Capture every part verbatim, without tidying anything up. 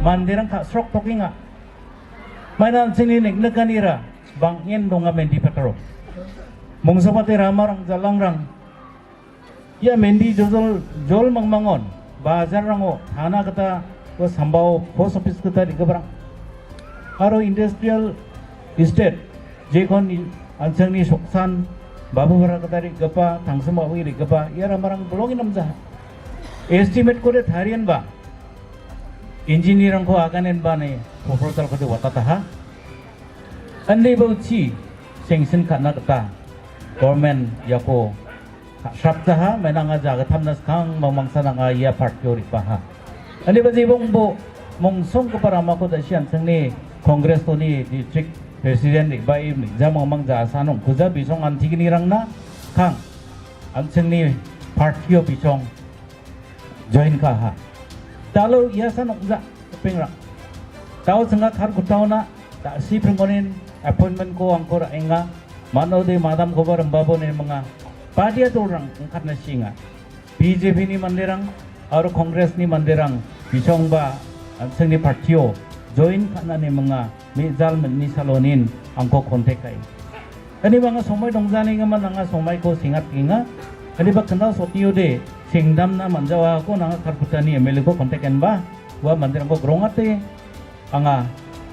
Manderang ka·sroktokenga. Maina an·chingni neng·nikanira bang·en donga Mendi pataro. Mongsapate ramarang, jalangrang, ia Mendi jojol, jol mangmangon, bajarrango, thana gita, ua sambao, post office gita re·giparang. Aro industrial estate, jekon i-, an·chingni Soksan, Babubara gita re·gipa, Tangsim a·bri re·gipa, ia ramarang bilonge namjaha. Estimate-kode tarienba, engineer-rangko aganenba ine proposal-kode watataha. Ande bauchi sanction ka·na gita government iako ka·srapjaha, maina anga jagitamna skang mangmangsan anga ia party-o re·baha. Ande ba jibongbo mongsonggipa ramako da·si an·chingni Congress-oni district president re·bae re·ja mangmang ja·asan ong·kuja bisong antignirangna kang an·chingni party-o bisong join ka·aha. Da·alo ia san ong·ja, ripengrang. Da·o ching·a kar kutaona, da·si pringonin appointment-ko angko ra·enga. Mano de madam-koba rimbabo ine minga. Badia dolrang angkatna sienga. B J P-ni manderang aro Congress-ni manderang bisongba an·chingni party-o join ka·na ine minga. Me·jal min·ni salonin angko contact ka·e. Kaniba anga somoi dongjanigimin anga somoiko sengatgenga. Kaniba kna sotiode sengdamna man·jawako nanga Kharkutani M L A-ko contact enba, ua manderangko grongate anga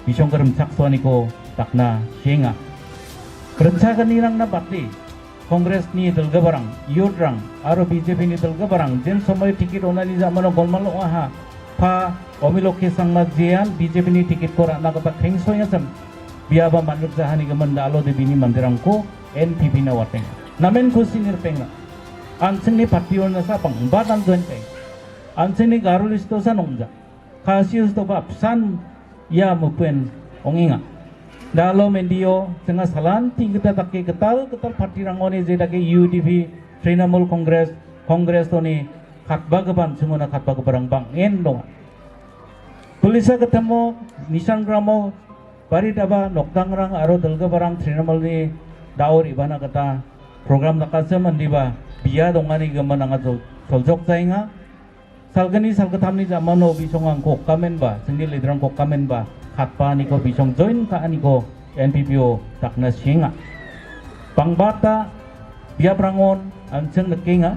bisongko rimchaksoaniko dakna sienga. Rimchaganirangna bate Congress-ni dilgiparang, youth-rang aro B J P-ni dilgiparang jin somoi ticket onani ja·mano golmal ong·aha. Pa Omiloke Sangma jean B J P-ni ticket-ko ra·na gita krengsoengasim. Biaba man·rikjahanigimin da·alode bini manderangko N P P-na watenga. Namen kusi nirpenga. An·chingni party-ona sa bang·ba dan join ka·enga. An·chingni Garo list-o sa nongja. Khasi hills-oba apsan ia movement ong·enga. Da·alo Mendi-o ching·a salanti gita dake gital gital party-rangoni je dake U D P, Trinamool Congress, Congress-oni katbagipa an·chingona katbagiparang bang·en donga. Pulisa gitamo, Nishan Gramo, Baridaba, nokdangrang aro dilgiparang Trinamool-ni da·o re·bana gita program dakasim indiba bia donganigimin anga jol-, joljokjaenga. Salgni salgittamni ja·mano bisong angko okamenba, chingni leader-rangko okamenba, katbaaniko bisong join ka·aniko N P P-o dakna sienga. Bangbata biaprangon an·ching nikenga.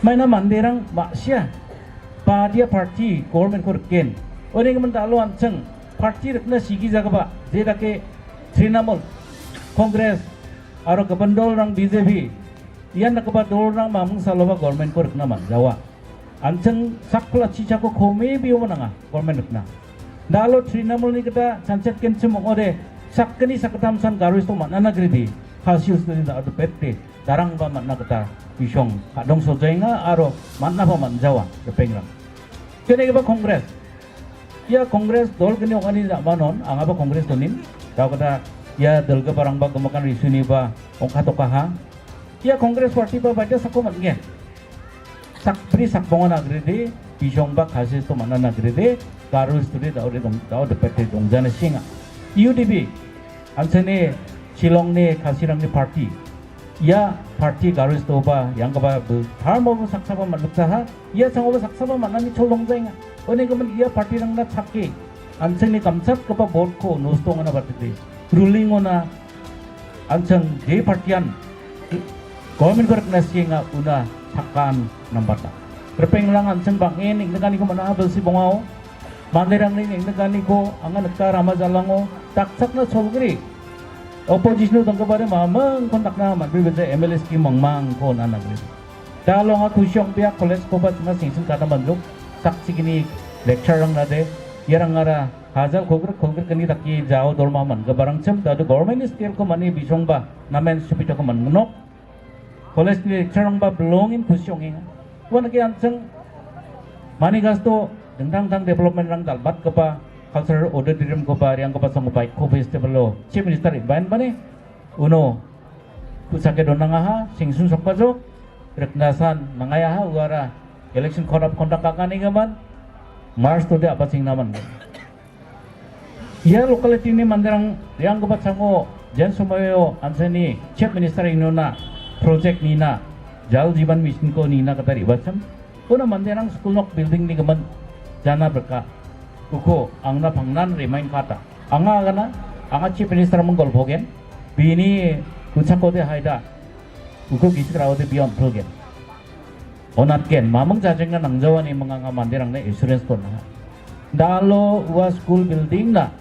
Maina manderang ma·sia badia party government-ko riken. Onigimin da·alo an·ching party rikna sigijagipa, je dake Trinamool, Congress, aro gipin dolrang B J P, ian dakgipa dolrang mamung saloba government-ko rikna man·jawa. An·ching sakpila chichako komebio man·anga government rikna. Da·alo Trinamool-ni gita chanchetgenchim ong·ode sakgni sakgittam san Garo Hills-o man·ana grede, Khasi Hills-oni da·o dipete, darangba man·na gita bisong kadongsojaenga aro man·naba man·jawa, ripengrang. Kenigipa Congress. Ia Congress dol gni ong·ani ja·manon angaba Congress donin. Da·o gita ia dilgiparangba gimikan risuniba ong·katokaha. Ia Congress party-ba baita sakko man·gen. Sakbri sakbongan agrede, bisongba Khasi Hills-o man·ana agrede, Garo Hills-ode da·ode dong-, da·o dipete dongjana sienga. U D P, an·chingni Shillong-ni Khasirangni party. Ia party Garo Hills-oba ianggipa bu-, tarmobo saksaba man·rikjaha, ia changoba saksaba man·ani chol dongjaenga. Onigimin ia party-rangna chake, an·chingni gamchatgipa vote-ko nosto ong·ana batide. Ruling-ona an·ching je party-an government-ko rikna sienga una sakan nambata. Ripengrang an·ching bang·en neng·nikaniko man·aha bilsi bongao. Manderangni neng·nikaniko anga nika rama jalango dakchakna cholgri. Opposition-o dongipade mamingkon dakna man·bribaja M L A scheme mangmangko on·ana gri. Da·alo anga kusi ong·bia college-koba ching·a sengsin kada man·jok. Sakchigni lecture-rangrade iarangara hajal kolgrik kolgrikni dake jao dorma man·giparangchim dadu government-ni skill-ko mani bisongba namen supitako man·gnok. College-ni lecture-rangba bilongin kusi ong·enga. Uan dake an·ching Manigasto dingtang dingtang development-rang dal·batgipa cultural auditorium-koba re·anggipa songgipa Eco Festival-o Chief Minister inbaenbani uno ku·chake donangaha, sengsun sokbajok, riknasan nangayaha, uara election code of conduct ka·anigimin, March-ode a·bachengnaman. Ia locality-ni manderang re·anggipa chango jen somoio an·chingni Chief Minister inona project nina, Jal Jeevan Mission-ko nina gita re·bachim. Uno manderang skul nok building-ni gimin jana brika. Uko angna pangnan remain kata. Anga agana, anga Chief Minister mung golpogen, bini uchakode haida, uko gisik raode bion pulgen. Onatgen, mamung jajengna nangjawani mung anga manderangna assurance kona. Dalo ua school building na,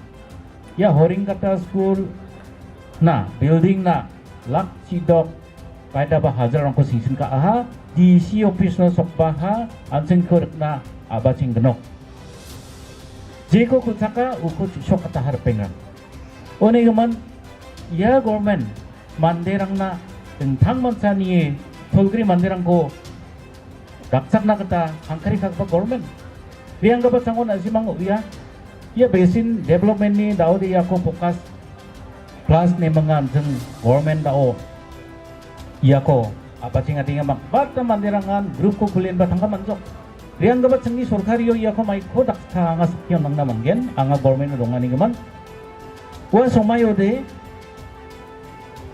ia Horingkata school na, building na, lak chidok, paidaba hajarrangko singsin ka aha, D C office no sokbaha, ansengko rikna abacheng genok. Jeko kuchaka uko chusok kata harpenga. One gaman, ia government manderangna dingtang mansani tolgri manderangko dakchakna gita hangkari kagpa government. Rianggipa changon asimang uia. Ia basin development ni daode iako focus plus nemangan jeng government dao iako apachinga dinga mak bata manderangan group ko kulen ba tangka manjok. Rianggipa chengni sorkario iako maiko dakta anga sakio nangna manggen, anga government dongani giman. Ua somayode,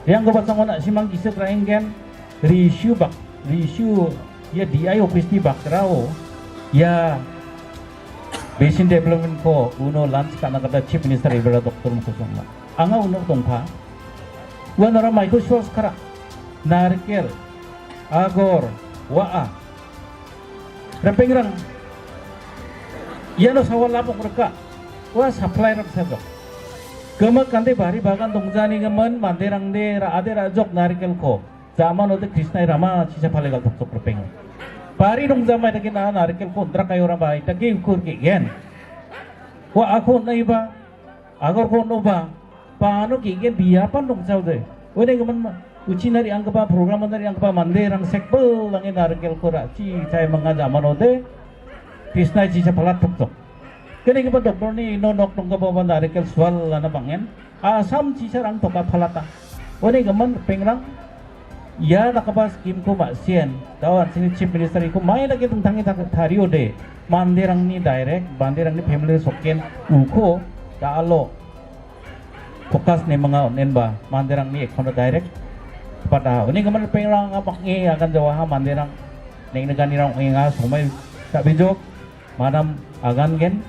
rianggipa changon asimang gisik raenggen, risiu bak, risiu ia D I office ni bakrao, ia basin development ko uno lunch kana kata Chief Minister Ibra Doctor Mukosongna. Anga uno tongpa, ua nara maiko sos kara, narikel, agor, waa, Repengrang, iano sawal labok rika. Ua supply rak sajok. Gema kande bari bagan dongjani gemen manderangde ra-, ade rajok narikelko. Jaman ode Krishnai rama chisa pale galtoktok repeng. Bari dongjamai dake na narikelko undrak ayo rama itake ukur ke gen. Ua ako naiba. Agor ko no ba, pano gegen biapan dongchaude. Uine gimin ma, uchi nari anggipa, program nari anggipa mande rang sekbel lange narikel ko ra, chi chai manga jaman ode, pisnai chi sapalat tok tok. Kene gipa doktor ni ino nok donggipa ba narikel sual lana bangen, asam chi sarang toka palata. Uine gimin pengrang, Ia dakgipa scheme-ko ma·sien, dao an·chingni Chief Minister-ko mai dake dingtange ta-, tariode, manderangni direct, manderangni family sokken uko da·alo focus nemanga on·enba, manderangni account-o direct padaha. Uni gimin ripengrang anga bang·e agan jawaha manderang, neng·nikanirang ong·enga, somai ka·bijok, Madam agangen,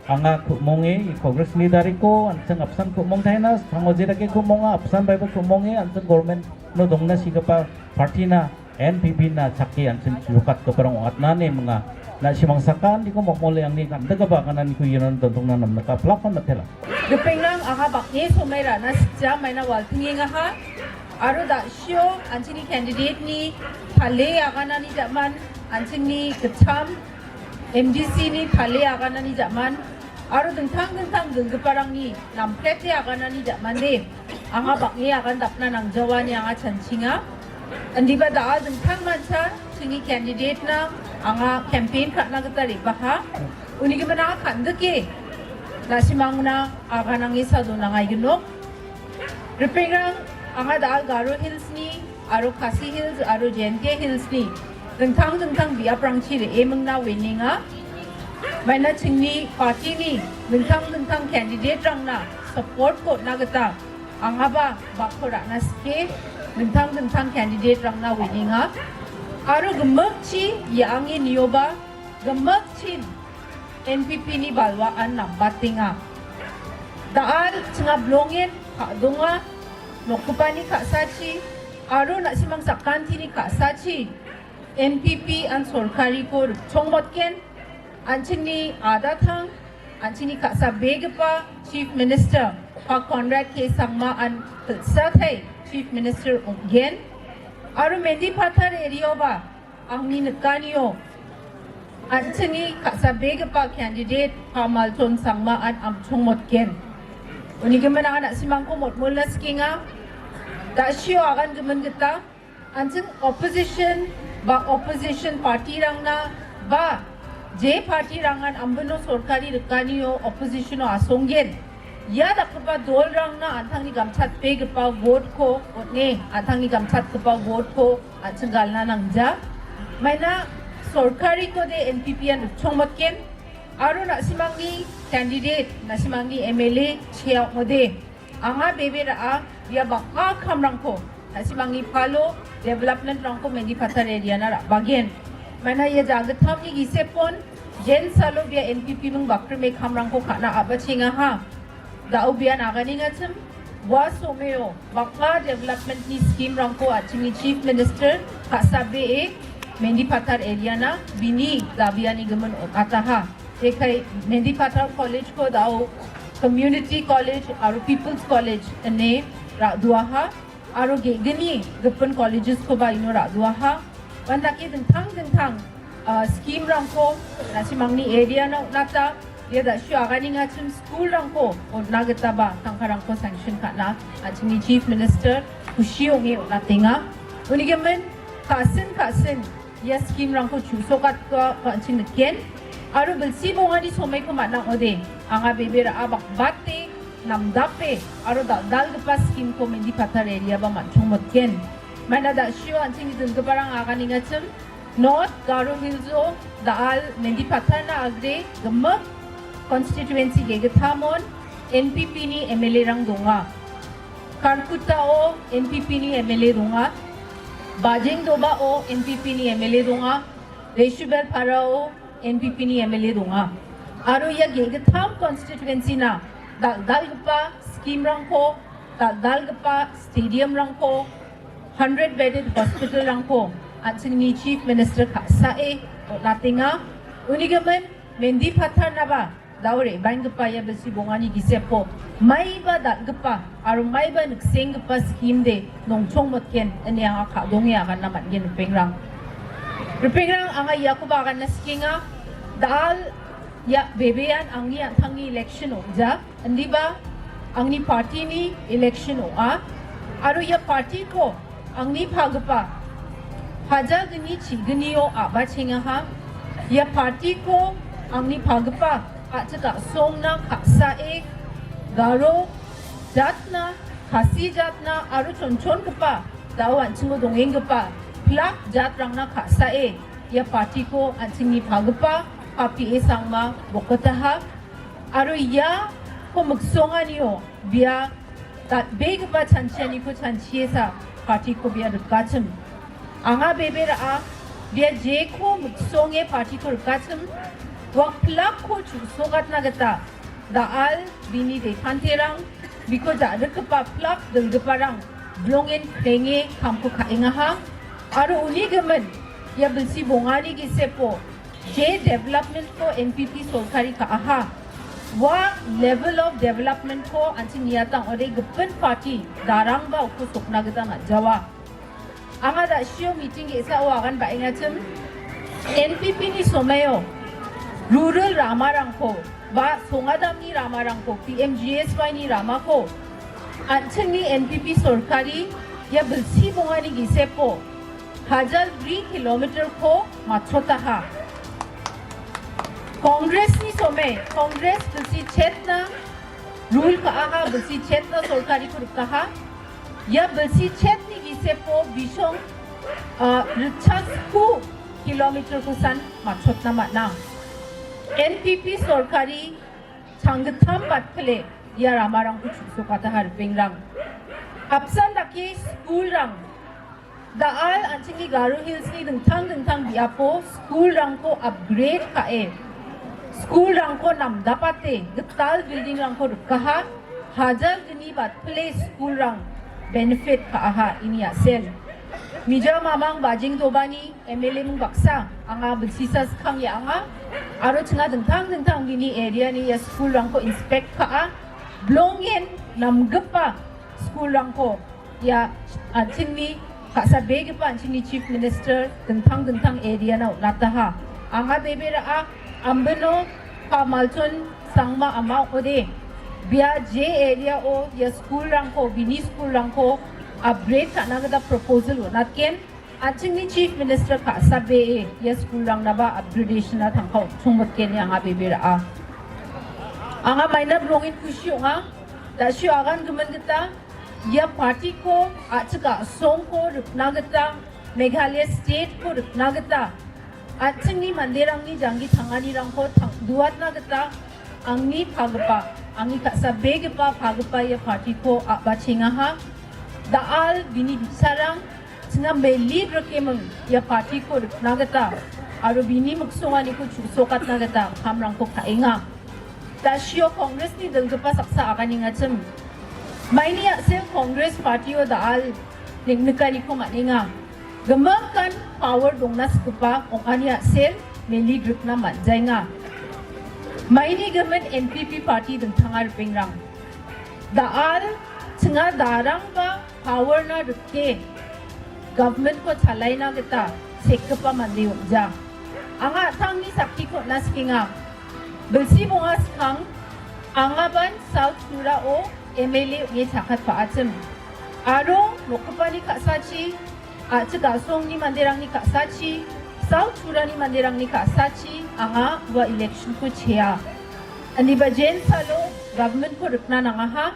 anga ku·monge, Congress leader-ko, an·ching apsan ku·mong taina, sango jedake ku·monga, apsan baiba ku·monge, an·ching government-no dongna sigipa party-na, N P P-na chake an·ching chukatgiparang ong·atna ine minga. Na·simang sakaniko mokmole angni kan·dikgipa agananiko iano dontongna namnika plakon matela. Ripengrang anga bang·e somai ra·na sikja maina waltingengaha. Aro da·sio an·chingni candidate-ni pale aganani ja·man, an·chingni gitcham M D C-ni pale aganani ja·man, aro dingtang dingtang dinggiparangni namprete aganani ja·mande anga bang·e agandapna nangjawa ine anga chanchinga. Indiba da·al dingtang mancha chingni candidate-na anga campaign ka·na gita re·baha. Uni gimin anga kan·dike na·simangna aganange sadonangaigenok. Ripengrang, anga da·al Garo Hills-ni aro Khasi Hills aro Jaintia Hills-ni dingtang dingtang biaprangchi re·emingna wenenga. Maina chingni party-ni dingtang dingtang candidate-rangna support-ko on·na gita angaba bakko ra·na sike dingtang dingtang candidate-rangna wenenga. Aro gimikchi ia ange nioba gimikchin N P P-ni balwaan nambatenga. Da·al chinga bilongen ka·donga, nokgipani ka·sachi aro na·simang sakantini ka·sachi N P P an sorkariko rikchongmotgen, an·chingni adatang, an·chingni ka·sabegipa Chief Minister, Pa Conrad K Sangma an pilsatai Chief Minister ong·gen, aro Mendipathar area-oba angni nikanio, an·chingni ka·sabegipa candidate Pamalton Sangma an amchongmotgen. Uni gimin anga na·simangko motmolna sikenga. Da·sio agan gimin gita, an·ching opposition ba opposition party-rangna ba je party-rangan ambino sorkari rikanio opposition-o asonggen. Ia dakgipa dolrangna an·tangni gamchatbegipa vote-ko on·e, an·tangni gamchatgipa vote-ko an·ching galna nangja. Maina sorkarikode N P P an rikchongmotgen, aro na·simangni candidate, na·simangni M L A chea ong·ode. Anga bebe ra·a, ia bang·a kamrangko, na·simangni palo development-rangko Mendipathar area-na ra·bagen. Maina ia jagittamni gisepon, Jen salo bia N P P ming bakrime kamrangko ka·na a·bachengaha. Da·o bia naganingachim, ua someo bang·a development-ni scheme-rangko an·chingni Chief Minister ka·sabee Mendipathar area-na bini dabiani gimin on·ataha. Jekai Mendipathar College-ko da·o Community College aro People's College ine ra·duaha. Aro ge·gni gipin colleges-koba ino ra·duaha. Uandake dingtang dingtang, ah, scheme-rangko na·simangni area-na on·ata, ia da·sio aganingachim school-rangko on·na gitaba tangkarangko sanction ka·na an·chingni Chief Minister kusi ong·e on·atenga. Unigimin ka·sin ka·sin ia scheme-rangko chu·sokatko an·ching niken. Aro bilsi bongani somaiko man·a ong·ode, anga bebe ra·a bakbate namdape aro dal·dalgipa scheme-ko Mendipathar area-ba man·chongmotgen. Maina da·sio an·chingni dinggiparang aganingachim, North Garo Hills-o da·al Mendipatharna agre gimik constituency ge·gittamon N P P-ni M L A-rang donga. Kharkutta-o N P P-ni M L A donga. Bajengdobao N P P-ni M L A donga. Resubelpara-o N P P-ni M L A donga. Aro ia ge·gittam constituency-na dal·dalgipa scheme-rangko, dal·dalgipa stadium-rangko, hundred bedded hospital-rangko an·chingni Chief Minister ka·sae on·atenga. Unigimin Mendipatharnaba da·o re·baenggipa ia bilsi bongani gisepo maiba dal·gipa aro maiba niksenggipa scheme-de nongchongmotgen ine anga ka·donge aganna man·gen, ripengrang. Ripengrang, anga iakoba aganna sikenga. Da·al ia bebean angni an·tangni election ong·ja. Indiba angni party-ni election ong·a. Aro ia party-ko angni pagipa hajalgni chignio a·bachengaha. Ia party-ko angni pagipa a·chik a·songna ka·sae Garo jatna, Khasi jatna aro chonchongipa da·o an·chingo dongenggipa pilak jatrangna ka·sae ia party-ko an·chingni pagipa A P A Sangma bokataha. Aro iako miksonganio bia dal·begipa chanchianiko chanchiesa party-ko bia rikachim. Anga bebe ra·a, bia jeko miksonge party-ko rikachim, ua pilakko chu·sokatna gita da·al bini dekanterang, biko ja·rikgipa pilak dilgiparang bilongen krenge kamko ka·engaha. Aro uni gimin ia bilsi bongani gisepo je development-ko N P P sorkari ka·aha. Ua level of development-ko an·ching niata ong·ode gipin party darangba uko sokna gita man·jawa. Anga da·sio meeting ge·sao agan ba·engachim N P P-ni somaio rural ramarangko ba songadamni ramarangko, P M G S Y-ni ramako an·chingni N P P sorkari ia bilsi bongani gisepo hajal bri kilometer-ko matchotaha. Congress-ni some, Congress bilsi chetna rule ka·aha, bilsi chetna sorkariko rikaha. Ia bilsi chetni gisepo bisong, ah, ritchasku kilometer-ko san matchotna man·a. N P P sorkari changgittam batpile ia ramarangko chu·sokataha, ripengrang. Apsan dake school-rang Da·al an·chingni Garo Hills-ni dingtang dingtang biapo school-rangko upgrade ka·e, school-rangko namdapate gital building-rangko rikaha, hajal gni batpile school-rang benefit ka·aha, ini a·sel. Mija mamang Bajeng Dobani M L A mung baksa, anga bilsisa skang ia anga, aro chinga dingtang dingtang bini area-ni ia school-rangko inspect ka·a, bilongen namgipa school-rangko ia an·chingni ka·sabegipa an·chingni Chief Minister dingtang dingtang area-na on·ataha. Anga bebe ra·a, ambino Pamalchon Sangma ama ong·ode. Bia je area-o ia school-rangko, bini school-rangko upgrade ka·na gita proposal on·atgen. An·chingni Chief Minister ka·sabee ia school-rangnaba upgradation-na tangka on·chongmotgen ine anga bebe ra·a. Anga maina bilongen kusi ong·a. Da·sio agan gimin gita ia party-ko a·chik a·songko rikna gita, Meghalaya state-ko rikna gita, an·chingni manderangni janggi tanganirangko tang-, duatna gita angni pagipa, angni ka·sabegipa pagipa ia party-ko a·bachengaha. Da·al bini bi·sarang chinga meli rikeming ia party-ko rikna gita aro bini miksonganiko chu·sokatna gita kamrangko ka·enga. Dasio Congressni dilgipa saksa aganengachim. Maini a·sel Congress partyo da·al neng·nikaniko man·enga. Gimikan power dongna sikgipa ong·ani a·sel meli grikna man·jaenga. Maini gimin N P P party dingtanga ripengrang. Da·al chinga darangba powerna rike governmentko chalaina gita sekgipa mande ong·ja. Anga a·tangni sakkiko on·a sikenga. Bilsi bonga skang angaban South Turao M L A ong·e chakatpa·achim. Aro nokgipani ka·sachi, a·chik a·songni manderangni ka·sachi, South Turani manderangni ka·sachi anga ua electionko chea. Indiba jensalo governmentko rikna nangaha.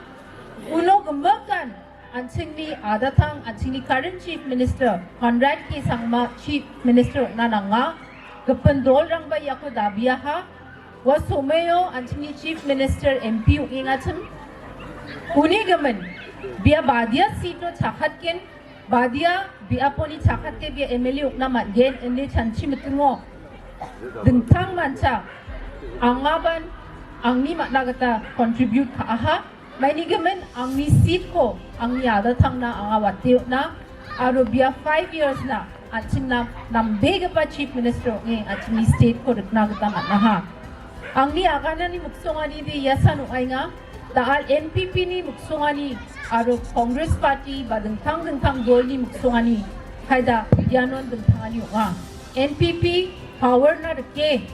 Uno gimikan an·chingni adatang, an·chingni current Chief Minister Conrad K Sangma Chief Minister ong·na nanga. Gipin dolrangba iako dabiaha. Ua somoio an·chingni Chief Minister M P ong·engachim. Uni gimin, bia badia seat-o chakatgen, badia biaponi chakate bia M L A ong·na man·gen ine chanchi mitingo. Dingtang mancha, angaban angni man·a gita contribute ka·aha. Maini gimin angni seat-ko angni adatangna anga wate on·a, aro bia five years-na an·chingna nambegipa Chief Minister ong·e an·chingni state-ko rikna gita man·aha. Angni aganani miksonganide iasan ong·aenga, da·al N P P-ni miksongani aro Congress Party ba dingtang dingtang dolni miksongani kaida ianon dingtangani ong·a. N P P power-na rike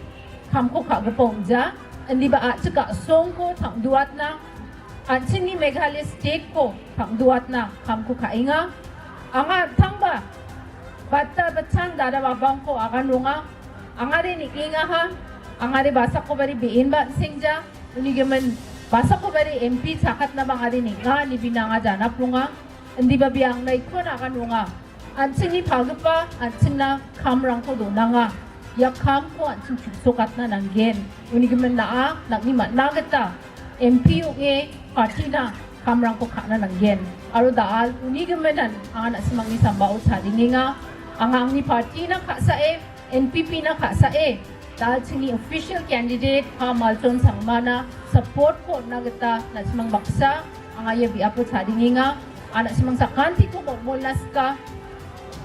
kamko ka·gipa ong·ja, indiba a·chik a·songko tang·duatna, an·chingni Meghalaya state-ko tang·duatna kamko ka·enga. Anga an·tangba batta bitchang dada babangko agan ronga. Angade neng·engaha, angade basakobade be·enba an·sengja, uni gimin basakobade M P chakatnaba angade neng·a, ine bina anga janap ronga. Indiba bia angna ikon agan ronga. An·chingni pagipa an·chingna kamrangko donanga. Ia kamko an·ching chu·sokatna nanggen. Uni gimin na·a, nang·ni man·a gita M P ong·e party-na kamrangko ka·na nanggen. Aro da·al uni giminan anga na·simangni sambao chadengenga. Anga angni party-na ka·sae, N P P-na ka·sae, da·al chingni official candidate Pamalchon Sangmana support-ko on·na gita na·simang baksa anga ia biapo chadengenga. Anga na·simang sakantiko molmolna sika.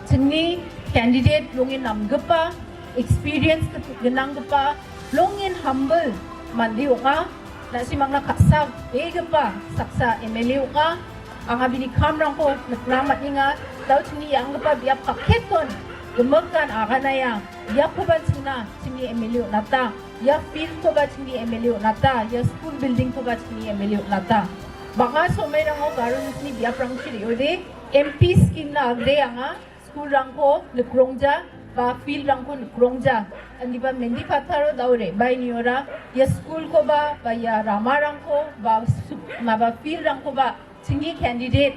Chingni candidate bilongen namgipa, experience gnanggipa, bilongen humble mande ong·a. Na·simangna ka·sabegipa saksa M L A ong·a. Anga bini kamrangko nikna man·enga. Da·o chingni ianggipa biap kakketon gimikan aganaia. Iakoba chingna chingni M L A on·ata. Ia field-koba chingni M L A on·ata. Ia school building-koba chingni M L A on·ata. Bang·a somairango Garo Hills-ni biaprangchi re·ode M P scheme-na agre anga. School-rangko nikrongja, ba field-rangko nikrongja. Indiba Mendipatharo da·o re·bae niora, ia school-koba, ba ia ramarangko, ba su-, maba field-rangkoba, chingni candidate,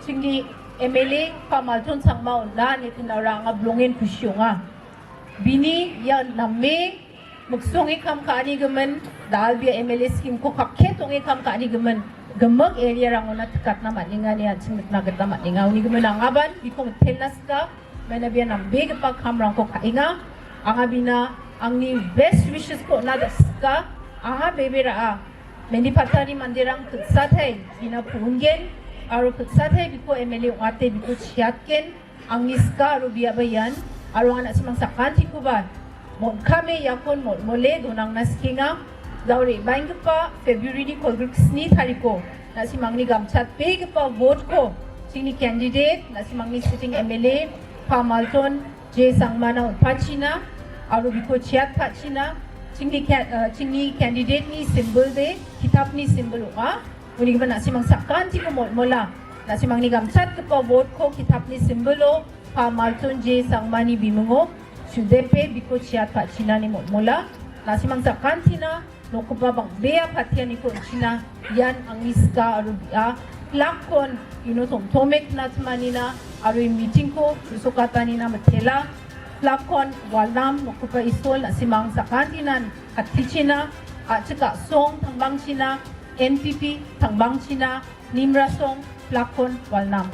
chingni M L A, Pamalchon Sangma on·a, ine tinaora anga bilongen kusi ong·a. Bini ia name miksonge kam ka·ani gimin, da·al bia M L A scheme-ko kakke tonge kam ka·ani gimin, gimik area-rangona tikatna man·enga ine an·ching nikna gita man·enga. Uni gimin angaban biko mitelna sika, maina bia nambegipa kamrangko ka·enga. Anga bina angni best wishes-ko on·na sika. Anga bebe ra·a Mendipathani manderang pilsatai bina pu·ungen, aro pilsatai biko M L A ong·ate biko chiatgen. Angni sika aro biaba ian, aro anga na·simang sakantikoba mon·kame iakon molmole donangna sikenga. Da·o re·baenggipa February-ni kolgrik sni tariko na·simangni gamchatbegipa vote-ko chingni candidate, na·simangni sitting M L A, Pamalchon J Sangmana on·pachina, aro biko chiatpachina, chingni ca-, eh, chingni candidate-ni symbol de, kitapni symbol ong·a. Uni gimin na·simang sakantiko molmola. Na·simangni gamchatgipa vote-ko kitapni symbol-o Pamalchon J Sangmani bimingo chudepe biko chiatpachinani molmola. Na·simang sakantina nokgipa bang·bea patianiko on·china ian angni sika aro bia. Flag-kon ino tomtome knatimanina aro ia meeting-ko tusokatanina mitela. Flag-kon walnam nokgipa Isol na·simang sakantinan katichina, a·chik a·song tangbangchina, N P P tangbangchina, Nimrasong, Flag-kon walnam.